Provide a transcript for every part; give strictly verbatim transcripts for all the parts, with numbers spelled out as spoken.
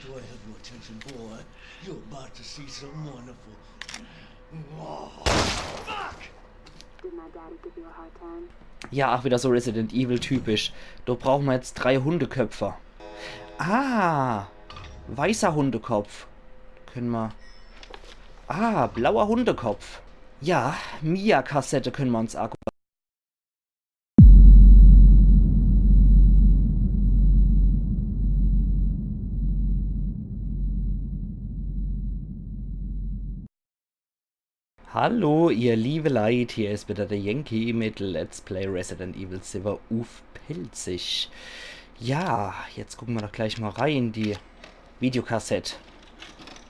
Boy, have your attention, boy. You're about to see some wonderful. Did my daddy give you a hard time? Ja, ach wieder so Resident Evil typisch. Do brauche mer jetzt drei Hundeköpfe. Ah, weißer Hundekopf. Kenne mer. Ah, blauer Hundekopf. Ja, Mia-Kassette kenne mer uns angucke. Hallo, ihr liebe Leit, hier is wieder der Yankee mit Let's Play Resident Evil siwwe uff Pälzisch. Ja, jetzt gucke mer doch gleich mol rei in die Videokassett.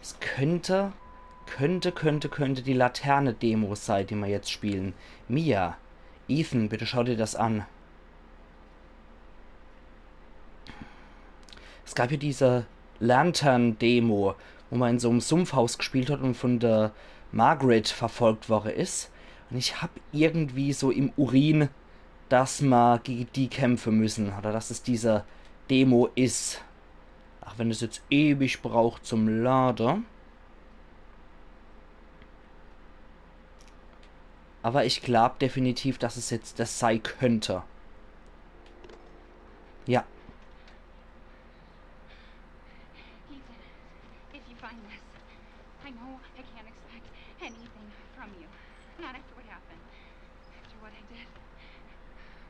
Es könnte, könnte, könnte, könnte die Laterne-Demo sei, die mer jetzt spiele. Mia, Ethan, bitte schau dir das an. Es gab jo diese Lantern-Demo, wo mer in so'm Sumpfhaus gespielt hat un vun der Margaret verfolgt worre is. Un ich hab irgendwie so im Urin, dass mer gege die kämpfe müsse. Oder dass es diese Demo is. Ach wenn es jetzt ewig braucht zum Lade. Awwer ich glaab definitiv, dass es jetzt das sei könnte. Ja. Ethan, if you find this, I know I can't expect anything from you. Not after what happened. After what I did.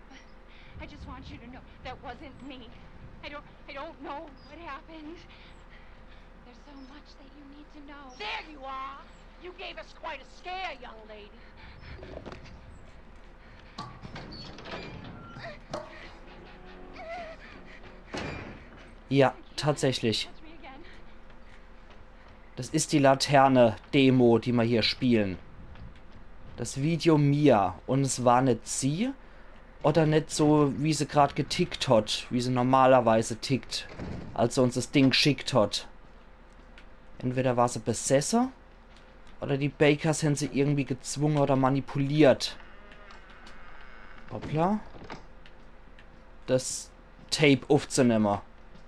But I just want you to know that wasn't me. I don't I don't know what happened. There's so much that you need to know. There you are! You gave us quite a scare, young lady. Ja, tatsächlich. Das is die Laterne-Demo, die mer hier spiele. Das Video Mia. Un es war net sie. Oder net so, wie se grad getickt hat, wie se normalerweise tickt, als se uns das Ding gschickt hat. Entweder war se besesse, oder die Bakers hän se irgendwie gezwunge oder manipuliert. Hoppla. Das Tape uffzunemme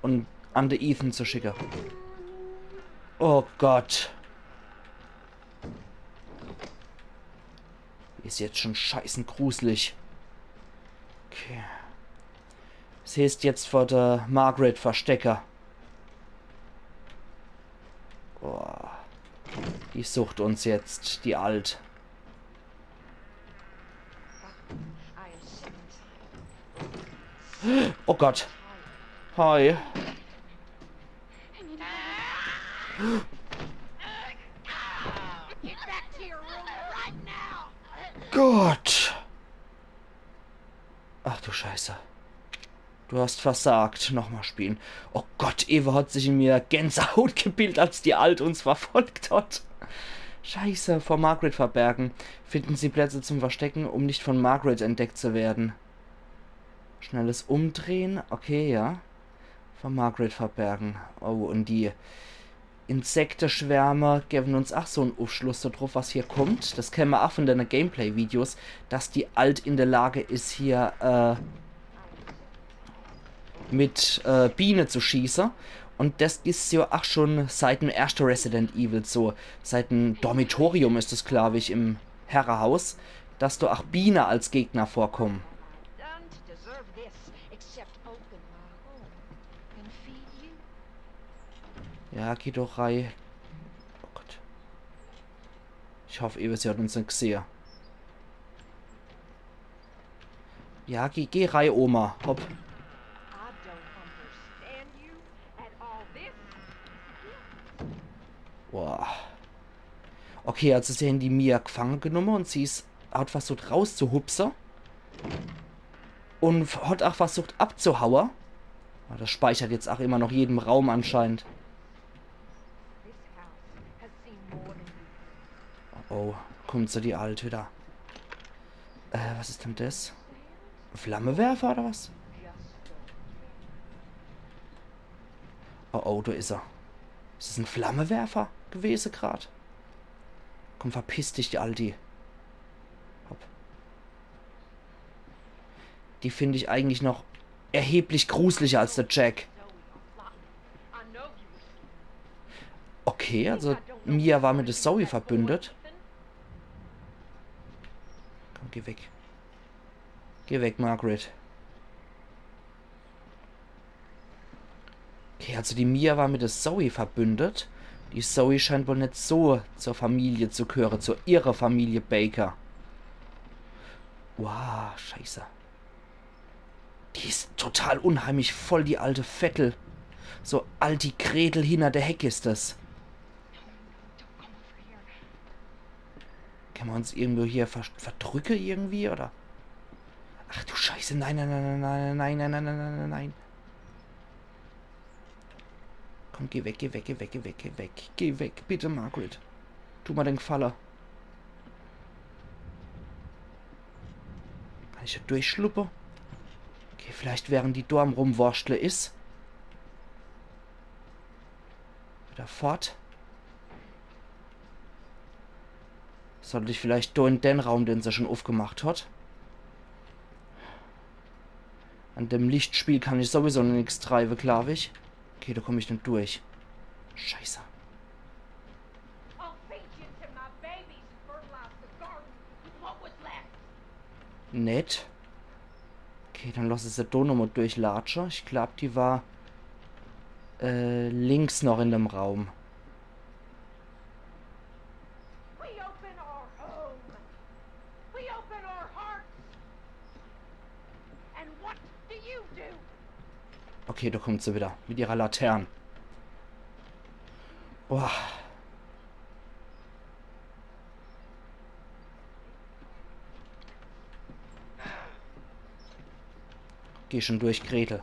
un an de Ethan zu schicke. Oh Gott. Is jetzt schon scheiße gruselig. Okay. Das heeßt jetzt vor der Margaret verstecke. Boah. Die sucht uns jetzt, die Alt. Oh Gott. Hi. Gott. Ach du Scheiße. Du hast versagt. Nochmal spielen. Oh Gott, ewe hat sich in mir Gänsehaut gebildet, als die Alt uns verfolgt hat. Scheiße, vor Margaret verbergen. Finden Sie Plätze zum Verstecken, um nicht von Margaret entdeckt zu werden. Schnelles Umdrehen. Okay, ja. Vor Margaret verbergen. Oh, un die Insekteschwärme gewwe uns ach so en Uffschluss do druff, was hier kommt. Das kenne mer ach von dene Gameplay-Videos, dass die Alt in der Lage is, hier, äh, mit, äh, Biene zu schieße. Un das is jo ach schon seit dem erschte Resident Evil so. Seit dem Dormitorium is es, glaab ich, im Herrehaus, dass do ach Biene als Gegner vorkommen. Done to deserve this, except open my home and feed you. Ja, geh doch rei. Oh Gott. Ich hoff ewe, sie hat uns net gsehe. Ja, geh, geh rei, Oma. Hopp. I don't understand you at all. This Boah. Okay, also sie hän die Mia gfange genomme un sie is, hat versucht rauszuhupse. Un f- hat ach versucht abzuhaue. Ah, das speichert jetzt ach immer noch jeden Raum anscheinend. This house has seen more than you. Oh, kommt se die Alt wieder. Äh, was is denn das? Flammewerfer oder was? Oh, oh, do is er. Is das en Flammewerfer gewese grad? Komm, verpiss dich, die Aldi. Hopp. Die find ich eigentlich noch erheblich gruseliger als der Jack. I know you were scared. Okay, also Mia war mit de Zoe verbündet. Komm, geh weg. Geh weg, Margaret. Okay, also die Mia war mit de Zoe verbündet. Die Zoe scheint wohl net so zur Familie zu gehöre, zu ihrer Familie Baker. Wow, scheiße. Die is total unheimlich, voll die alte Vettel. So alt wie Gretel hinner de Heck is das. Kenne mer uns irgendwo hier ver verdrücke irgendwie, oder? Ach du Scheiße, nein, nein, nein. Komm, geh weg, geh weg, geh weg, geh weg, geh weg. Geh weg, bitte, Margaret. Tu mer den Gefalle. Kann ich do durchschluppe? Okay, vielleicht während die do am Rumwurschtle is. Wieder fort. Sollt ich vielleicht do in den Raum, den se schon uffgemacht hat? An dem Lichtspiel kann ich sowieso nix treibe, glaub ich. Okay, do komm ich net durch. Scheiße. I'll feed you to my babies and fertilize the garden with what was left. Nett. Okay, dann lass ich se do nochmal durchlatsche. Ich glaub, die war äh, links noch in dem Raum. We open our home. We open our hearts. And what do you do? Okay, do kommt se wieder mit ihrer Latern. Boah. Geh schon durch, Gretel.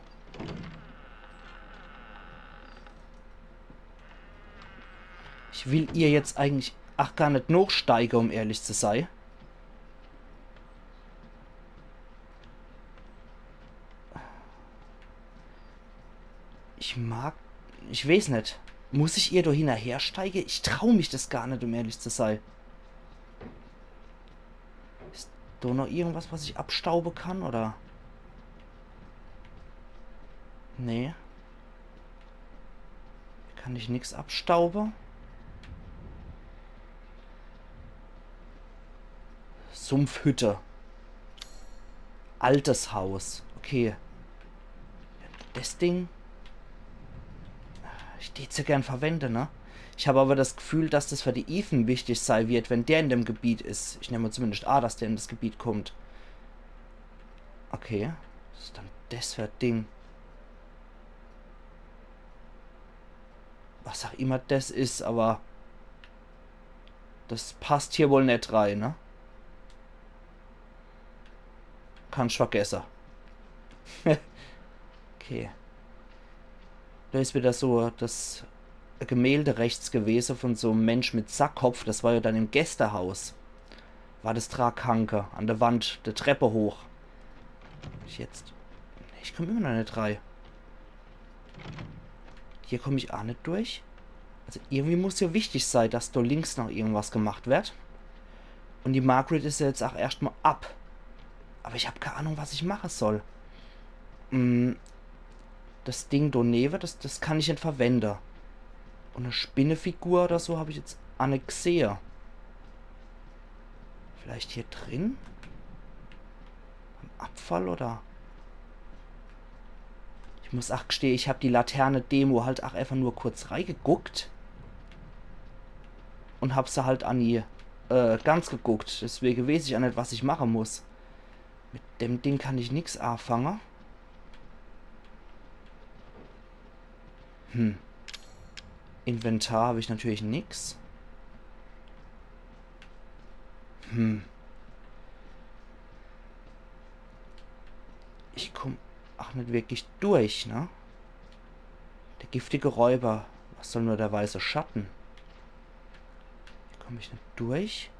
Ich will ihr jetzt eigentlich ach gar net nochsteige, um ehrlich zu sei. Ich mag, ich weeß net. Muss ich ihr do hinnerhersteige? Ich trau mich das gar net, um ehrlich zu sei. Is do noch irgendwas, was ich abstaube kann, oder? Nee. Kann ich nix abstaube? Sumpfhütte. Altes Haus. Okay. Das Ding. Ich tät se gern verwende, ne? Ich hab aber das Gefühl, dass das für die Ethan wichtig sei wird, wenn der in dem Gebiet is. Ich nemme zumindest a, dass der in das Gebiet kommt. Okay. Was is dann das für e Ding? Was auch immer das is, aber das passt hier wohl net rein, ne? Kannsch vergesse. Okay. Do is wieder so das Gemälde rechts gewese von so em Mensch mit Sackkopf. Das war ja dann im Gästehaus. War das dra ghange, an der Wand, der Treppe hoch. Ich jetzt. Ich komm immer noch net rei. Hier komm ich a net durch. Also irgendwie muss ja wichtig sei, dass do links noch irgendwas gemacht werd. Und die Margaret is ja jetzt ach erscht mal ab. Aber ich hab kei Ahnung, was ich mache soll. Mm, das Ding do newe, das, das kann ich net verwende. Und e Spinnefigur oder so hab ich jetzt a net gsehe. Vielleicht hier drin? Am Abfall oder? Ich muss ach gstehe, ich hab die Laterne-Demo halt ach einfach nur kurz reigeguckt. Und hab se halt a nie, äh, ganz geguckt. Deswege weeß ich a net, was ich mache muss. Mit dem Ding kann ich nix afange. Hm. Inventar hab ich natürlich nix. Hm. Ich komm ach net wirklich durch, ne? Der giftige Räuber. Was soll nur der weiße Schatten? Hier komm ich net durch.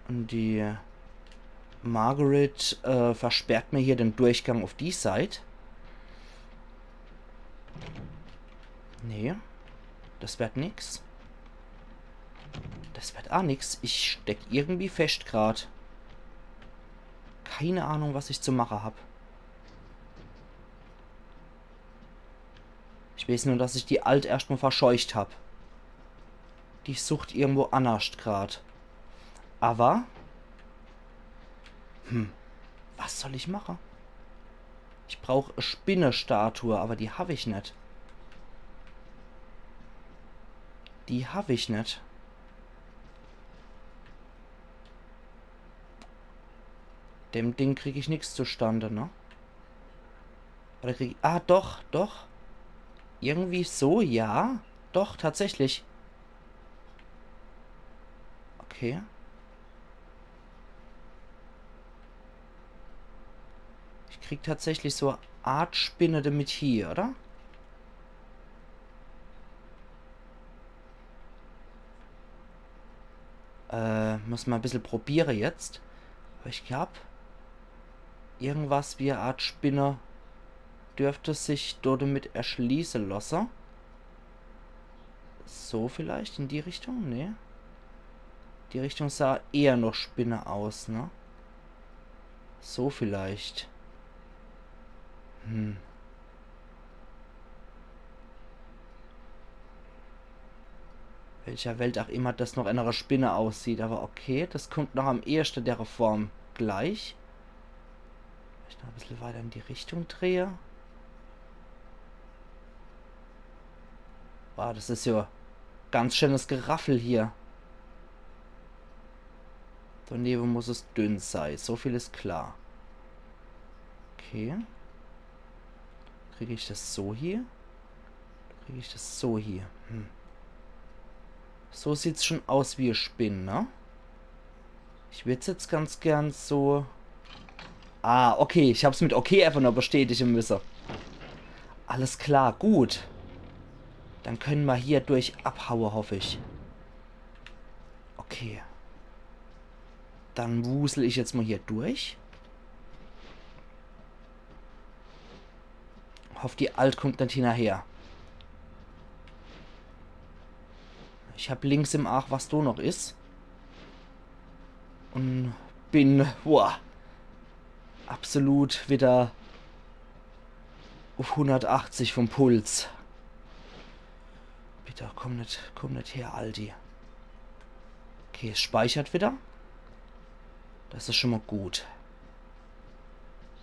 Und die Margaret, äh, versperrt mir hier den Durchgang auf die Seit. Nee. Das werd nix. Das werd a nix. Ich steck irgendwie fescht grad. Keine Ahnung, was ich zu mache hab. Ich weeß nur, dass ich die Alt erscht mol verscheucht hab. Die sucht irgendwo annerscht grad. Awwer. Hm. Was soll ich mache? Ich brauch e Spinnestatue, awwer die hab ich net. Die hab ich net. Dem Ding krieg ich nix zustande, ne? Oder krieg ich, ah, doch, doch. Irgendwie so, ja. Doch, tatsächlich. Okay. Ich krieg tatsächlich so e Art Spinne damit hie, oder? Äh, muss ma e bissel probiere jetzt. Awwer ich glaab, irgendwas wie e Art Spinne dürft sich do damit erschließe losse. So vielleicht in die Richtung? Nee. Die Richtung sah eher noch Spinne aus, ne? So vielleicht. Hm. Welcher Welt ach immer das noch in ener Spinne aussieht, awwer okay, das kummt noch am eheschde dere Form gleich. Vielleicht noch e bissel weiter in die Richtung drehe. Wow, das is jo ganz schönes Geraffel hier. Donewe muss es dünn sei, so viel is klar. Okay. Krieg ich das so hier? Krieg ich das so hier? Hm. So sieht's schon aus wie e Spinn, ne? Ich würd's jetzt ganz gern so. Ah, okay, ich hab's mit okay einfach nur bestätige müsse. Alles klar, gut. Dann könne ma hier durch abhaue, hoff ich. Okay. Dann wusel ich jetzt mol hier durch. Hoff, die Alt kummt net hinnerher. Ich hab links im Aach, was do noch is. Un bin, boah, absolut wieder uff hundertachtzig vom Puls. Bitte, komm net, komm net her, Aldi. Okay, es speichert wieder. Das is schon mol gut.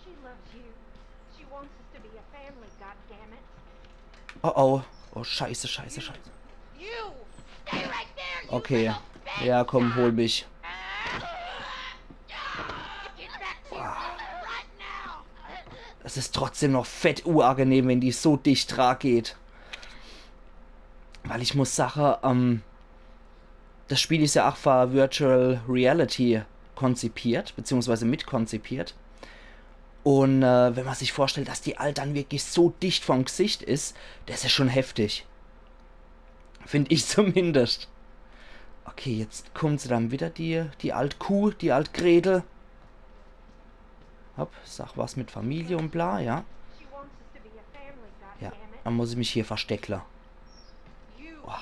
She loves you. She wants us to be a family, goddammit. Oh oh. Oh, scheiße, scheiße, scheiße. You! Stay right there, you Okay. Little bitch! Ja, komm, hol mich. Get back to your room right now! Es is trotzdem noch fett uagenehm, wenn die so dicht dra geht. Weil ich muss sache, ähm, das Spiel is ja aach für Virtual Reality konzipiert, beziehungsweise mitkonzipiert. Un, äh, wenn ma sich vorstellt, dass die Alt dann wirklich so dicht vorm Gesicht is, das is schon heftig. Find ich zumindest. Okay, jetzt kummt se dann wieder, die, die alt Kuh, die alt Gretel. Hopp, sag was mit Familie un bla, ja. Ja, dann muss ich mich hier versteckle. Boah.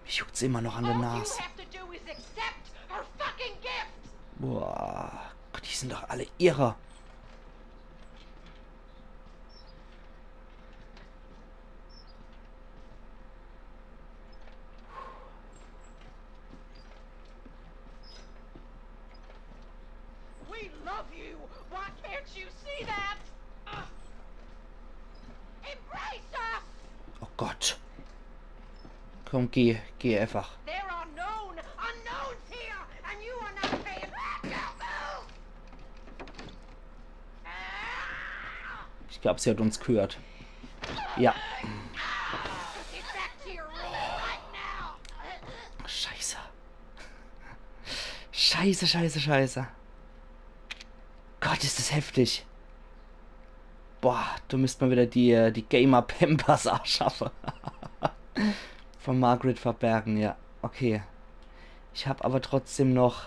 Mich juckt's immer noch an der Nas. Boah, Gott, die sin doch alle irre. We love you. Why can't you see that? Embrace us. Oh Gott. Komm, geh, geh einfach. There are known unknowns here, and you are not paying. Don't move. Ich glaub, sie hat uns gehört. Ja. Scheiße. Scheiße, scheiße, scheiße. Gott, is das heftig. Boah, do müsst ma wieder die, äh, die Gamer-Pampers abschaffe. Von Margaret verbergen, ja. Okay. Ich hab aber trotzdem noch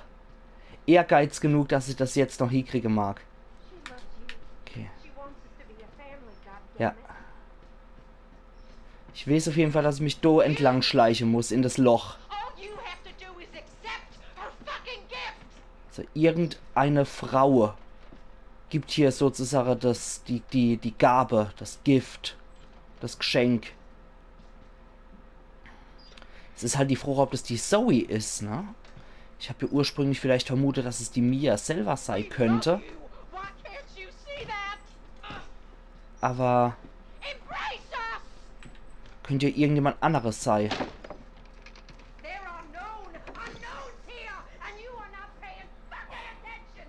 Ehrgeiz genug, dass ich das jetzt noch hiekriege mag. Okay. Ja. Ich weeß auf jeden Fall, dass ich mich do entlang schleiche muss, in das Loch. All you have to do is accept her fucking gift. Also irgendeine Frau gibt hier sozusagen das, die, die, die Gabe, das Gift. Das Geschenk. Es is halt die Frooch, ob das die Zoe is, ne? Ich hab jo ursprünglich vielleicht vermutet, dass es die Mia selwer sei könnt. Why can't you see that? Awwer Embrace us! könnt jo irgendjemand anneres sei. There are known unknowns here, and you are not paying fucking attention!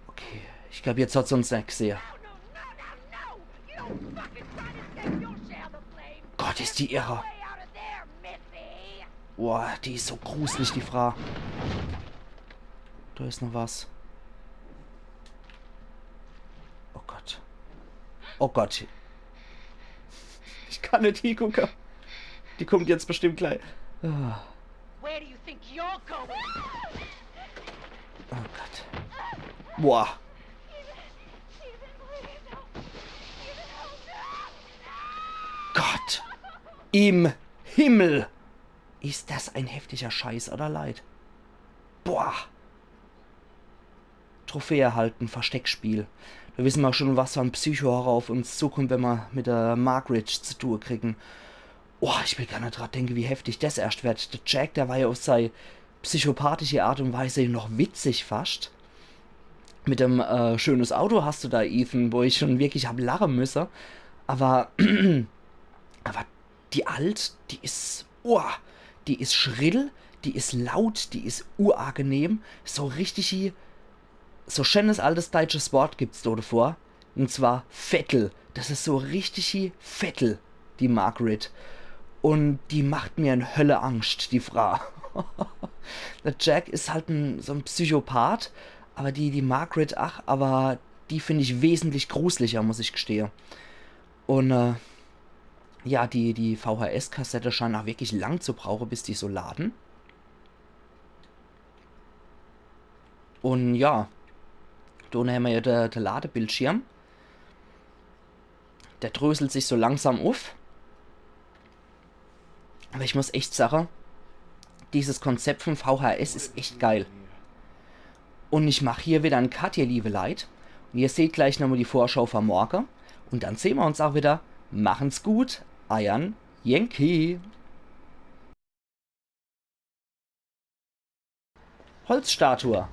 Okay, ich glaab, jetzt hat se uns net gesehe. No, no, no, no, no! You don't fucking try to escape, you'll share the blame! Gott, is die irre. Way out of there, Missy! Boah, die is so gruselig, die Frau. Do is noch was. Oh Gott. Oh Gott. Ich kann net hiegucke. Die kommt jetzt bestimmt gleich. Ah. Where do you think you're going? Oh Gott. Boah. Gott. Im Himmel. Is das en heftiger Scheiß, oder Leit? Boah. Trophäe erhalten, Versteckspiel. Do wisse mer schun, was fer en Psycho-Horror uff uns zukummt, wenn mer mit de Margaret zu tue kriegen. Boah, ich will gar net dran denke, wie heftig das erscht werd. De Jack, der war jo uff sei psychopathische Art un Weise noch witzig fascht. Mit dem, äh, schönes Auto hast du do, Ethan, wo ich schun wirklich hab lache müsse. Awwer, awwer die Alt, die is, uah, die is schrill, die is laut, die is uagenehm. So richtig, so scheenes altes deitsches Wort gibt's do devor. Un zwar Vettel. Das is so richtig Vettel, die Margaret. Un die macht mer en Hölleangscht, die Frau. De Jack is halt en, so en Psychopath, awwer die, die Margaret, ach, awwer die find ich wesentlich gruseliger, muss ich gestehe. Un, äh, ja, die, die V H S-Kassette scheint ach wirklich lang zu brauche, bis die so lade. Un ja, do unne hämmer jo de, de Ladebildschirm. Der dröselt sich so langsam uff. Awwer ich muss echt sage, dieses Konzept vum V H S is echt geil. Un ich mach hier widder en Cut, ihr liewe Leit. Un ihr seht gleich nochmol die Vorschau fer morge. Un dann sehn mer uns ach widder. Machen's gut, eiern Yankee. Holzstatue.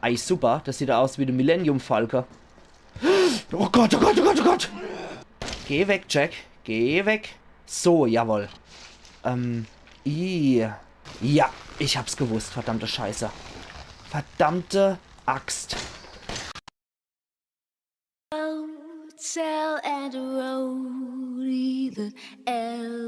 Ei, super, das sieht aus wie de Millennium Falke. Oh Gott, oh Gott, oh Gott, oh Gott! Geh weg, Jack. Geh weg. So, jawoll. Ähm, i. Ja, ich hab's gewusst, verdammte Scheiße. Verdammte Axt. Hotel and a roadie, the L